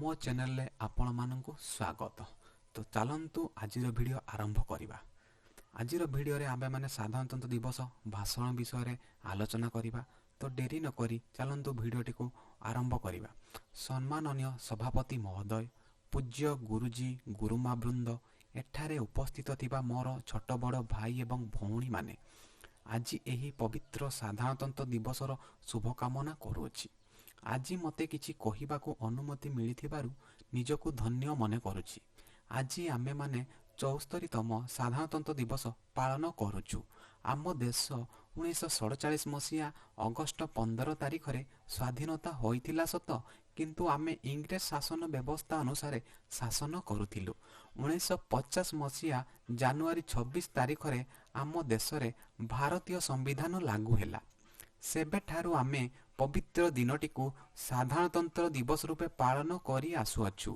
ମୋ ଚ୍ୟାନେଲରେ ଆପଣମାନଙ୍କୁ ସ୍ୱାଗତ। ତ ଚାଲନ୍ତୁ, ଆଜିର ଭିଡ଼ିଓ ଆରମ୍ଭ କରିବା। ଆଜିର ଭିଡ଼ିଓରେ ଆମେମାନେ ସାଧାରଣତନ୍ତ୍ର ଦିବସ ଭାଷଣ ବିଷୟରେ ଆଲୋଚନା କରିବା। ତ ଡେରି ନକରି ଚାଲନ୍ତୁ, ଭିଡ଼ିଓଟିକୁ ଆରମ୍ଭ କରିବା। ସମ୍ମାନନୀୟ ସଭାପତି ମହୋଦୟ, ପୂଜ୍ୟ ଗୁରୁଜୀ ଗୁରୁମା ବୃନ୍ଦ, ଏଠାରେ ଉପସ୍ଥିତ ଥିବା ମୋର ଛୋଟ ବଡ଼ ଭାଇ ଏବଂ ଭଉଣୀମାନେ, ଆଜି ଏହି ପବିତ୍ର ସାଧାରଣତନ୍ତ୍ର ଦିବସର ଶୁଭକାମନା କରୁଅଛି। ଆଜି ମୋତେ କିଛି କହିବାକୁ ଅନୁମତି ମିଳିଥିବାରୁ ନିଜକୁ ଧନ୍ୟ ମନେ କରୁଛି। ଆଜି ଆମେମାନେ 74ତମ ସାଧାରଣତନ୍ତ୍ର ଦିବସ ପାଳନ କରୁଛୁ। ଆମ ଦେଶ 1947 ମସିହା ଅଗଷ୍ଟ 15 ତାରିଖରେ ସ୍ୱାଧୀନତା ହୋଇଥିଲା ସତ, କିନ୍ତୁ ଆମେ ଇଂରେଜ ଶାସନ ବ୍ୟବସ୍ଥା ଅନୁସାରେ ଶାସନ କରୁଥିଲୁ। 1950 ମସିହା ଜାନୁଆରୀ 26 ତାରିଖରେ ଆମ ଦେଶରେ ଭାରତୀୟ ସମ୍ବିଧାନ ଲାଗୁ ହେଲା। ସେବେଠାରୁ ଆମେ ପବିତ୍ର ଦିନଟିକୁ ସାଧାରଣତନ୍ତ୍ର ଦିବସ ରୂପେ ପାଳନ କରି ଆସୁଅଛୁ।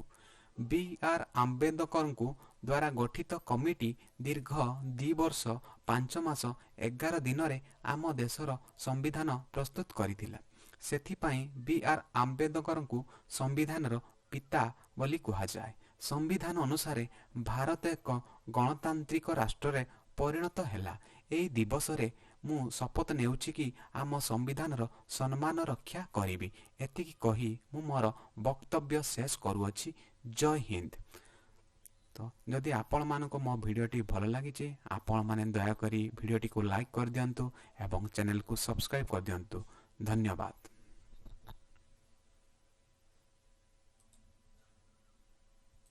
ବି ଆର୍ ଆମ୍ବେଦକରଙ୍କୁ ଦ୍ୱାରା ଗଠିତ କମିଟି ଦୀର୍ଘ 2 ବର୍ଷ 5 ମାସ 11 ଦିନରେ ଆମ ଦେଶର ସମ୍ବିଧାନ ପ୍ରସ୍ତୁତ କରିଥିଲା। ସେଥିପାଇଁ ବି ଆର୍ ଆମ୍ବେଦକରଙ୍କୁ ସମ୍ବିଧାନର ପିତା ବୋଲି କୁହାଯାଏ। ସମ୍ବିଧାନ ଅନୁସାରେ ଭାରତ ଏକ ଗଣତାନ୍ତ୍ରିକ ରାଷ୍ଟ୍ରରେ ପରିଣତ ହେଲା। ଏହି ଦିବସରେ ମୁଁ ଶପଥ ନେଉଛି କି ଆମ ସମ୍ବିଧାନର ସମ୍ମାନ ରକ୍ଷା କରିବି। ଏତିକି କହି ମୁଁ ମୋର ବକ୍ତବ୍ୟ ଶେଷ କରୁଅଛି। ଜୟ ହିନ୍ଦ। ତ ଯଦି ଆପଣମାନଙ୍କୁ ମୋ ଭିଡ଼ିଓଟି ଭଲ ଲାଗିଛି, ଆପଣମାନେ ଦୟାକରି ଭିଡ଼ିଓଟିକୁ ଲାଇକ୍ କରିଦିଅନ୍ତୁ ଏବଂ ଚ୍ୟାନେଲକୁ ସବସ୍କ୍ରାଇବ୍ କରିଦିଅନ୍ତୁ। ଧନ୍ୟବାଦ।